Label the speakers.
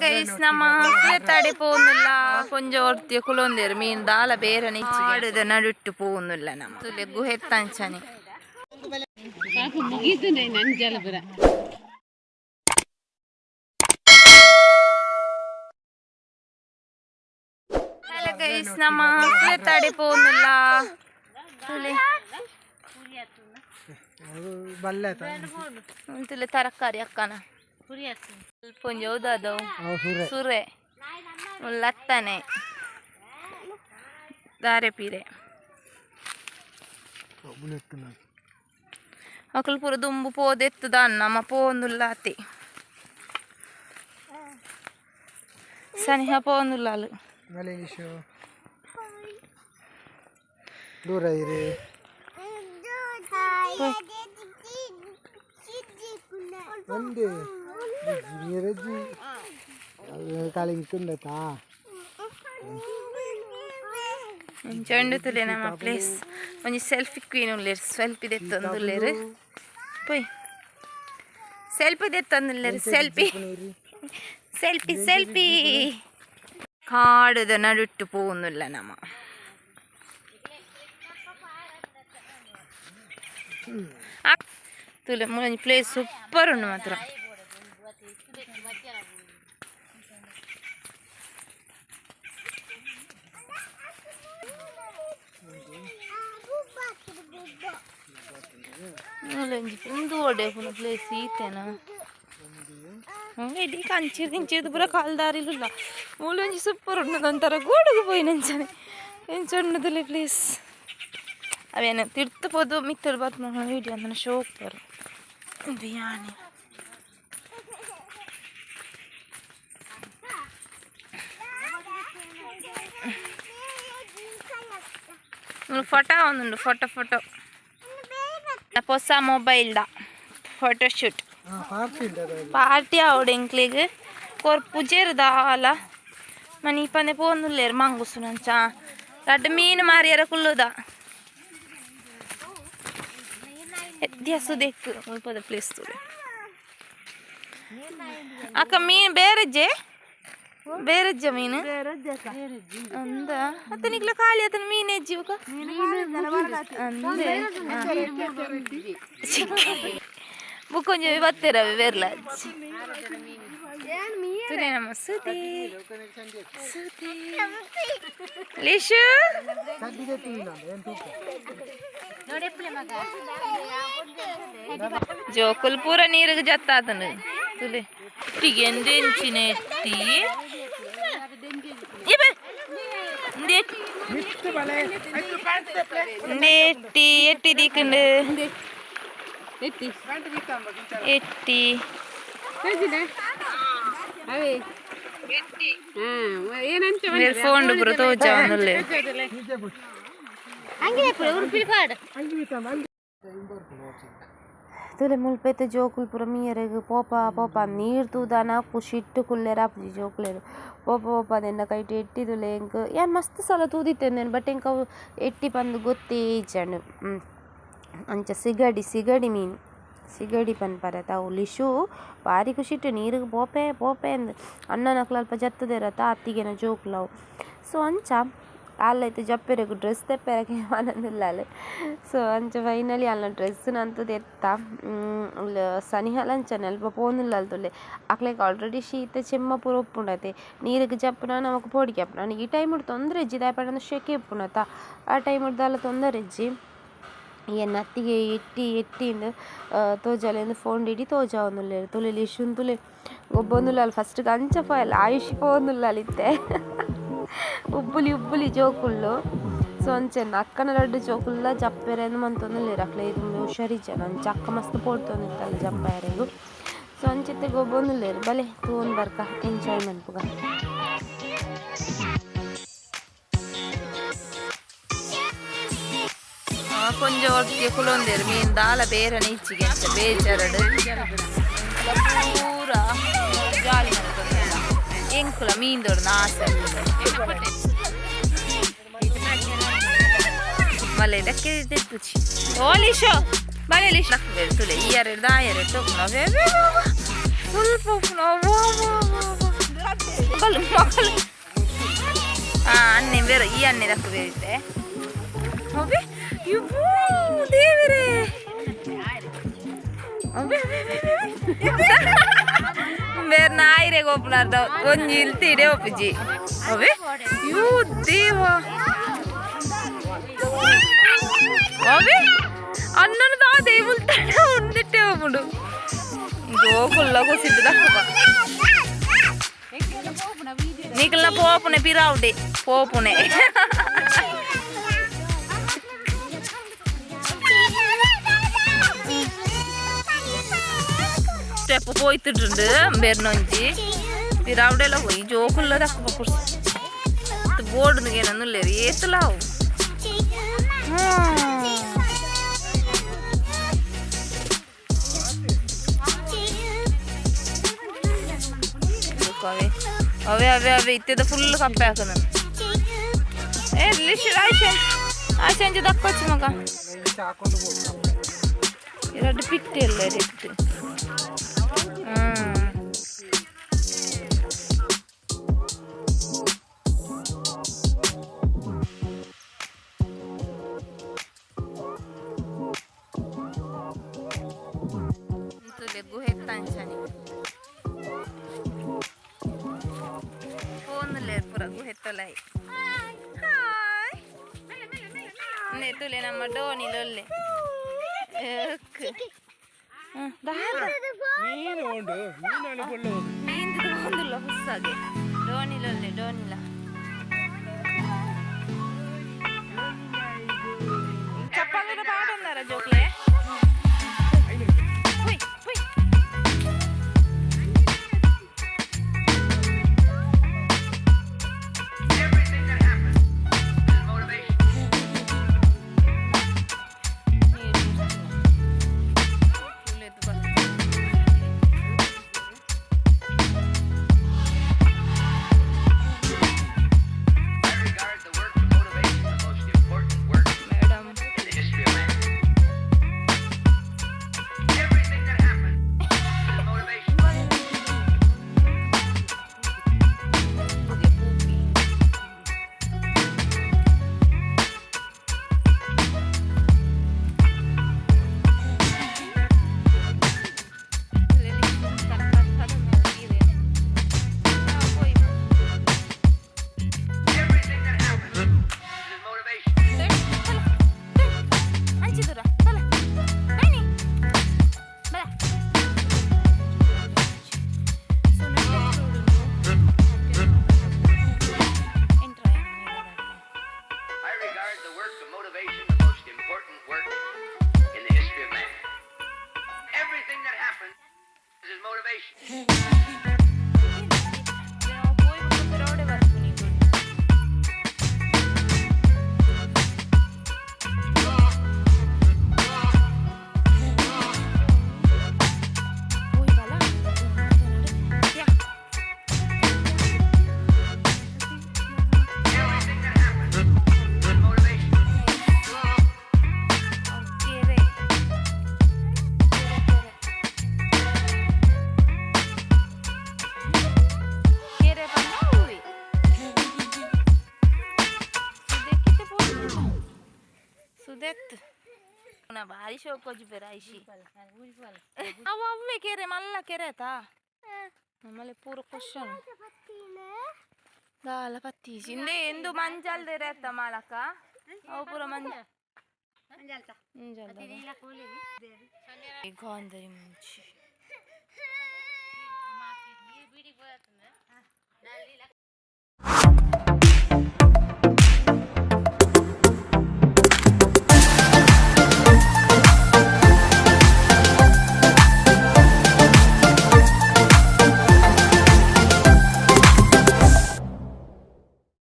Speaker 1: Guys, ನಮ್ಮ ತಡೆ ಪೋನುಲ್ಲ. ಕೊಂಜ ಒರ್ತಿ ಕುಲೊಂದೇರು ಮೀನ್ ದಾಲ ಬೇರೆ ನಿಚ್ಚಿಗೆ ನಡುಟ್ಟು ಪೋನುಲ್ಲ ನಮ್ಮ ತುಲೆ ಗುಹೆತ್ತಂಚನೆ. ಹಲೋ ಗೈಸ್, ನಮ್ಮ ತಡೆ ಪೋನುಲ್ಲ ತುಲೆ. ತುಲೆ ತರಕಾರಿ ಅಕ್ಕನ ಸ್ವಲ್ಪ ಒಂಜಿ ಹೌದವು ಸುರೆ ಲತ್ತನೆ ದಾರೆ ಪೀರೆ. ಅಕುಲು ಪೂರ ದುಂಬು ಪೋದೆತ್ತುದ ನಮ್ಮ ಪೋಂದುಲ್ಲಾತಿ ಸನಿಹ ಪೋಂದುಲ್ಲಾಲು.
Speaker 2: ದೂರ ಇರಿ. ಒಂದೇ ನೀರಜ್ಜಿ ಕಾಲಿಂಗ್.
Speaker 1: ಚೆಂಡು ತುಲೆ ನಮ್ಮ ಪ್ಲೇಸ್. ಒಂಜಿ ಸೆಲ್ಫಿ ಕ್ವೀನ್ ಉಲ್ಲೇರ್, ಸೆಲ್ಫಿ ದೆತ್ತೊಂದುಲ್ಲೇರು. ಪೋಯ್ ಸೆಲ್ಫಿ ದೆತ್ತೊಂದುಲ್ಲೇರು. Selfie, selfie, selfie. ಕಾಡುದ ನಡುಟ್ಟು ಪೋನುಲ್ಲ ನಮ್ಮ. ತುಲೆ ಒಂಜಿ ಪ್ಲೇಸ್ ಸೂಪರ್ ಉಂಡು ಮಾತ್ರ. ಮೂಲೊಂಜಿ ಉಂದು ಒಡೆ ಪುನ ಪ್ಲೇಸ್ ಈತೆನ ಇಡೀ ಕಂಚಿರ್ದು ಇಂಚಿರ್ದು ಪೂರ ಕಾಲ್ದಾರಿಲುಲ್ಲ. ಮೂಲೊಂಜಿ ಸೂಪರ್ ಉಂಡು, ಒಂಥರ ಗೂಡುಗು ಪೋಯಿನಂಚನೆ ಎಂಚ ಉಂಡುದುಲೆ ಪ್ಲೇಸ್. ಅವೇನು ತಿರ್ತು ಪೋದು ಮಿತ್ತರು ಬರ್ಪುನ ವೀಡಿಯೋ ಅಂದನ ಶೋಕ್ ಬರು. ಉಂದು ಯಾನೆ ಫೋಟೋ ಒಂದುಂಡು, ಫೋಟೋ ಫೋಟೋ. ಹೊಸ ಮೊಬೈಲ್ದ ಫೋಟೋ ಶೂಟ್. ಪಾರ್ಟಿ ಆವಡು ಎಂಕ್ಲೆಗ್ ಕೊರ್ ಪೂಜೆರ್ ದಾಲ ಮನಿ ಪಂದೆ ಪೋಂದುಲ್ಲೇರ್. ಮಂಗುಸುನಂಚ ರಡ್ಡ್ ಮೀನು ಮಾರಿಯರ ಕುಲ್ಲುದ ಎತ್ಯಾಸು ದೆಕ್ಕು. ಮುಲ್ಪದ ಪ್ಲೇಸ್ ತೂಲೆ ಅಕ್ಕ. ಮೀನು ಬೇರೆಜ್ಜೆ ಬೇರೆಜ್ಜ ಮೀನು ಅಂದ ಅತ್ತ ನಿಕ್ಲ ಖಾಲಿ ಅತನ ಮೀನು ಎಜ್ಜಿ ಬುಕ ಅಂದೆ ಬುಕ್ಕೊಂಜಿ ಬತ್ತೆರವೆ ಬೇರ್ಲ ತುಲೆ ನಮ್ಮ ಸುದಿ ಸುದಿ ಲಿಶು. ಜೋಕುಲ್ ಪೂರ ನೀರಿಗೆ ಜತ್ತಾತನು ತುಲೆ. ಎಟ್ಟಿಗೆ ಎಂದೆಂಚಿನ ಎಟ್ಟಿ ಇಬೆ ಎಟ್ಟಿ ಎಟ್ಟಿ ದೀಕಂಡು ಎಟ್ಟಿ. ಫೋನ್ ಪೂರ ತೋಜಾವೊಂದುಲ್ಲೆ. ತುಲೆ ಮುಲ್ಪೈತೆ ಜೋಕುಲು ಪೂರ ಮೀಯರೆಗ್ ಪೋಪ ಪೋಪ. ನೀರ್ ತೂದಾನ ಖುಷಿಟ್ ಕುಲ್ಲೆರ ಆಪುಜಿ ಜೋಕುಲೆಗ್. ಪೋಪ ಪೋಪ ಎನ್ನ ಕೈಟ್ ಎಟ್ಟಿ ತುಲೆ. ಎಂಕ್ ಯಾನ್ ಮಸ್ತ್ ಸಲ ತೂದಿತ್ತೆಂದೇನ್, ಬಟ್ ಎಂಕ್ ಅವು ಎಟ್ಟಿ ಪಂದ್ ಗೊತ್ತೇ ಇಜ್ಜಂಡ್. ಅಂಚ ಸಿಗಡಿ, ಸಿಗಡಿ ಮೀನು, ಸಿಗಡಿ ಪನ್ಪರತ ಅವು. ಲಿಶು ಬಾರಿ ಖುಷಿಟ್ ನೀರಿಗೆ ಪೋಪೆ ಪೋಪೆ ಅಂದ್. ಅಣ್ಣನಕ್ಲು ಅಲ್ಪ ಜತ್ತುದೆರತ, ಅತ್ತಿಗೆನ ಜೋಕುಲು ಅವು. ಸೊ ಅಂಚ ಆಲ್ ಐತೆ ಜಪ್ಪೆರೆಗ್ ಡ್ರೆಸ್ ತೆಪ್ಪೆರೆಗೆ ಆನಂದುಲ್ಲಾಲ್. ಸೊ ಅಂಚ ಫೈನಲಿ ಅಲ್ನ ಡ್ರೆಸ್ ನಂತ ದೆತ್ತ. ಸನಿಹಲ ಅಂಚನೆ ಅಲ್ಪ ಪೋನುಲ್ಲಾಲ್ ತೂಲೆ. ಅಕ್ಲೆಗ್ ಆಲ್ರೆಡಿ ಶೀತ ಚೆಮ್ಮ ಪೂರ ಉಪ್ಪುಂಡತೆ. ನೀರಿಗೆ ಜಪ್ಪುನ ನಮಕ್ ಪೋಡಿಗೆ ಆಪುಂಡು. ಈ ಟೈಮುಡು ತೊಂದರೆ ಇಜ್ಜಿ, ದಾಯೆ ಪಂಡ ಶೆಕೆ ಉಪ್ಪುಂಡತ. ಆ ಟೈಮುಡು ದಾಲ ತೊಂದರೆ ಇಜ್ಜಿ. ಎನ್ನ ಅತ್ತಿಗೆ ಎಟ್ಟಿ ಎಟ್ಟಿಂದ್ ತೋಜಾಲೆ ಫೋನ್ ಇಡೀ ತೋಜಾವೊಂದುಲ್ಲೆರ್. ತೂಲೆ ಲಿಶುನ್ ತೂಲೆ ಗೊಬ್ಬೊಂದುಲ್ಲಾಲ್. ಫಸ್ಟ್ ಅಂಚ ಪೋಯಲ್, ಆಯುಷ್ ಪೋವೊಂದುಲ್ಲಾಲ್ ಇತ್ತೆ. ಉಬ್ಬುಲಿ ಉಬ್ಬುಲಿ ಜೋಕುಲ್ಲು. ಸೊ ಅಂಚೆನೆ ಅಕ್ಕನ ರಡ್ಡ್ ಜೋಕುಲ್ಲ ಜಪ್ಪೆರೆಂದ್ ಮಂತೊಂದುಲ್ಲೆರ್. ಅಕ್ಲೆಗ್ ಹುಷಾರಿಜ್ಜನ ಅಂಚ ಅಕ್ಕ ಮಸ್ತ್ ಪೋಡ್ತೊಂದಿತ್ತಲ್ ಜಪ್ಪಾಯೆರೆಗ್. ಸೊ ಅಂಚಿತ್ತೆ ಗೊಬ್ಬೊಂದುಲ್ಲೆರ್. ಬಲೆ ತೂವೊಂದು ಬರ್ಕ, ಎಂಜಾಯ್ ಮನ್ಪುಗ.
Speaker 3: ಕೊಂಜ ಒಟ್ಟಿಗೆ ಕುಲೊಂದೇರು ಮೀನ್ ದಾಲ ಬೇರೆ ಇಚ್ಚಿಗೆ ಅಂಚ ಬೇಜಾರಡು ಪೂರ ಜಾಲಿ ಮಲ್ತೊಂದುಲ್ಲ. ಎಂಕುಲ ಮೀನ್ ದೊಡ್ಡ ಆಸೆ ಮಲೆ ದಕ್ಕೆ ದೆಪ್ಪುಚಿ. ಓ ಲಿಶೋ, ಬಲೆ ಲಿಶ್ ಲಕ್ಬೇರು ತುಲೆ. ಈ ಯಾರು ದಾಯರೆ ಟೊಕ್ನ ವೇ ವೇ ವಾ ಫುಲ್ ಪೋಪುನ ವಾ ವಾ ವಾ ವಾ. ಮೊಕಲು ಮೊಕಲು ಅನ್ನೆ ಬೇರೆ ಈ ಅನ್ನೆ ದಕ್ಕ ಬೇರಿತ್ತೆ ಅವೇ ಇಬ್ಬೂ ದೇವರೇ ಅವೇ ಬೇರೆ ನಾಯಿರೆ ಗೋಪುನಾರ್ದ ಒಂಜಿ ಇಲ್ತಿ ಇಡೆ ಒಪ್ಪುಜಿ ಅವೇ you ದೇವ ಅವೇ ಅಣ್ಣನ దా దేవుల్తాడ ఉందిట్టే ఒప్పుడు గోకుల్లో కూసిట్టు దక్కువ నీకుల పోపునే పిరావుడే పోపునే ಸ್ಟೆಪ್ ಪೋಯ್ತಿಟ್ರುಂಡು ಬೇರ್ನೊಂಜಿ ಪಿರಾವುಡೆಲ್ಲ ಹೋಯಿ ಜೋಕುಲ್ಲ ದಕ್ಕುವ ಪುರ್ಸ ಬೋರ್ಡ್ ಏನನ್ನುಲ್ಲೇರು ಏತುಲಾವು. ಅವೇ ಅವೇ ಅವೇ ಅವೇ ಇತ್ತಿದ ಫುಲ್ ಕಪ್ಪೆ ಹಾಕದ. ಏ ಲಿಶ್ ಆಯ್ಶೆ ಆಯ್ಶೆ ಅಂಚೆ ದಕ್ಕೊಚ್ಚಿ ಮಗ. ಎರಡು ಪಿಟ್ಟಿ ಎಲ್ಲ ಇಟ್ಟು. ಗುಹೆ ತಂಚನಿ ಫೋನ್ ಪೂರ ಗುಹೆ ತೊಲೈ. ಹಾಯ್ ನೆ ತುಲೆ ನಮ್ಮ ಡೋನಿ ಲೊಲ್ಲೆ.
Speaker 2: ಮೀನು ಉಂಡು ಮೀನು ಕೊಳ್ಳುವುದು.
Speaker 3: ಮೀನ್ದು ಒಂದುಲ್ಲ ಹೊಸಾಗೆ ಡೋನಿ ಲೊಲ್ಲೆ ಡೋನಿಲ ಚಪ್ಪಲ್ ಪಾಡೊಂದಾರ ಜೋಕ್ಲೆ. ಹುಯ್ ಹುಯ್.
Speaker 4: I regard the work of motivation the most important work
Speaker 3: madam
Speaker 4: in the history of man. Everything that happens is motivation. Everything that happens is motivation. I regard the work of motivation the most important work in the history of man. Everything that happens is motivation. Everything that happens is motivation.
Speaker 3: ಸುದೆತ್ ಭಾರಿ ಶೋಕ್ ಬೇರೆ ಐಶಿ ಅವು ಅವೇ ಕೆರೆ ಮಲ್ಲ ಕೆರೆ ಆತಾ ನಮ್ಮಲ್ಲಿ ಪೂರ ಕ್ವಶನ್ ದಾಲ ಪತ್ತಿ ಇಂದೆ ಎಂದು ಮಂಜಲ್ದೇರೆ ಆತ ಮಾಲಕ ಅವು ಪೂರ ಮಂಜ ಗಾಂಧರಿ ಮುಂಚಿ.